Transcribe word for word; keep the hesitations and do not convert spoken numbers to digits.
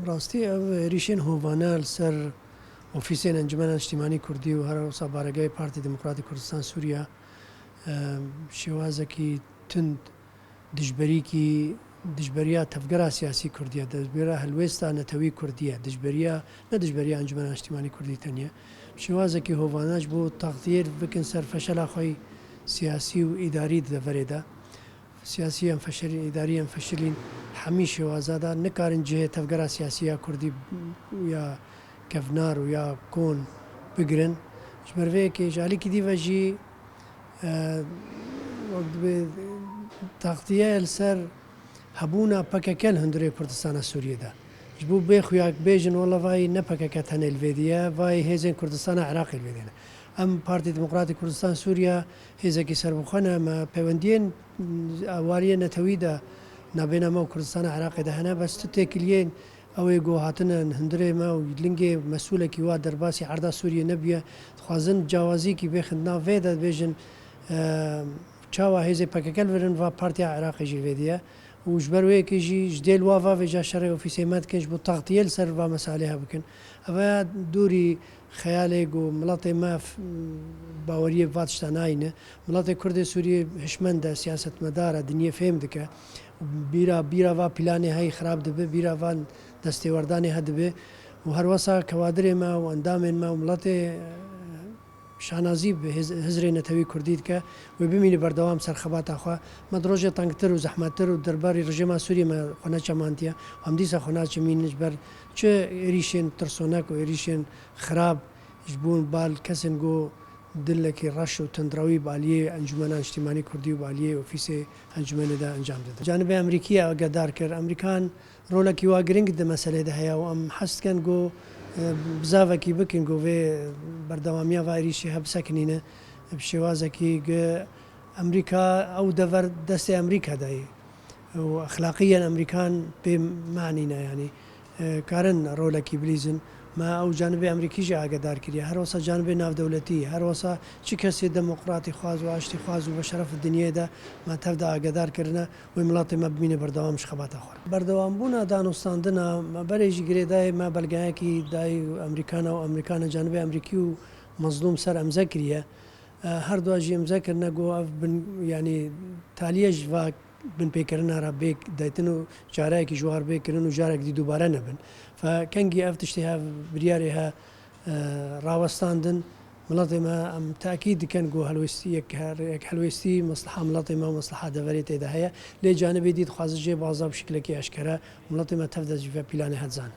Rastî ev êrîşên hovane li ser ofîsên Encûmena Niştîmanî Kurdî û her wisa baregehê Partî Demokratî Kurdistan Sûriya, e, şêwazekî tund dijberîkî, dijberiya tevgera siyasî Kurdî ye, dijberiya helwêsta netewî Kurdî ye, dijberiya, ne dijberiya Encûmena Niştîmanî Kurdî teniye. Bi şêwazekî hovane ji bo taxtiyê bikin ser feşela xwe yî siyasî û îdarî di deverê de. Siyasî yên feşilîn, îdarî yên feşilîn, hemî şêwaza de nikarin cihê tevgera siyasî ya Kurdî ya kevnar û ya kon bigirin. Ji ber vê yekê ji alîkî dî ve jî, e, wek dibê taxtiye li ser hebûna P K K li hundirê Kurdistana Sûriyê de. Ji bo bê xuyak bêjin, wela vayî ne P K K tenê li vê dî ye, vayî hêzên Kurdistana Iraqê li vê dî ne. Em Partî Demokratîk Kurdistan Sûriya hêzekî serbixwe ne, me peywendiyên, mm, wariyê netewî de nabêna me û Kurdistana Iraqê de hene, bes tu têkiliyên ew ê ku hatine hundirê me û lingê mesûlekî wa derbasî erda Sûriyê nebûye, dixwazin cawazîkî bêxin nav vê de bêjin, e, çawa hêzê P K K li vir in, va Partiya Iraqê jî li vê dî ye. Û ji ber wê yekê jî ji dê li wa va vêca şerê ofîsê me dikin, ji bo taxtiyê li ser va mesalê hev bikin. Ev ya dûrî xeyalê ku miletê me f-, baweriyê bi va tişta nayîne. Miletê Kurdê Sûriyê hişmend e, siyasetmedar e, dinyê fêm dike. Bîra, bîra va planê heyî xirab dibe, bîra van destêwerdanê he dibe. Û her wesa kewadirê me û endamên me û miletê, e, şanazî bi hêz-, hizrê netewî Kurdî dike, wê bimîne berdewam ser xebata xwe. Me di rojê tengtir û zehmettir û derbarî rejîma Sûriyê me xwe neçemandiye. Em dîsa xwe naçemînin ji ber çi êrîşên tirsonek û êrîşên xirab ji bo bal kesên ku dilekî reş û tundrewî bi aliyê Encûmena Niştîmanî Kurdî û bi aliyê ofîsê encûmenê de encam didin. Canibê Amerîkî agedar kir. Amerîkan rolekî wa giring di meselê de heye û em hez dikin ku, e, bizavekî bikin ku vê berdewamiya va êrîşê he bisekinîne bi şêwazekî ku Amerîka ew dever destê Amerîka de ye û exlaqiyen Amerîkan bê manî ne, yanî, e, karin rolekî bilîzin. Me ew canibê Amerîkî jî agedar kiriye. Her wisa canibê navdewletî, her wisa çi kesê demokratî xwaz û aştî xwaz û bi şeref dinyê de me tev de agedar kirine. Wê miletê me bimîne berdewam ji xebata xwe re. Berdewambûna danûstandina me berê jî girêdayê me belgeyekî dayî Amerîkana û Amerîkana canibê Amerîkî û Mezlûm ser emze kiriye. E, her dua jî emze kirine ku ev bin, yanî taliyê ji va binpêkirina re bê deytin û careyekî ji war bê kirin û carek dî dubare nebin. Fe kengî ev tiştê hev biryarê he e, rawestandin, miletê me em tekîd dikin ku helwêstî, yek her-, yek helwêstî, mesleha miletê me û mesleha deverê tê de heye. Lê canibê dî dixwaze jê baza bi şiklekî eşkere miletê me tev de jî vê planê he dizane.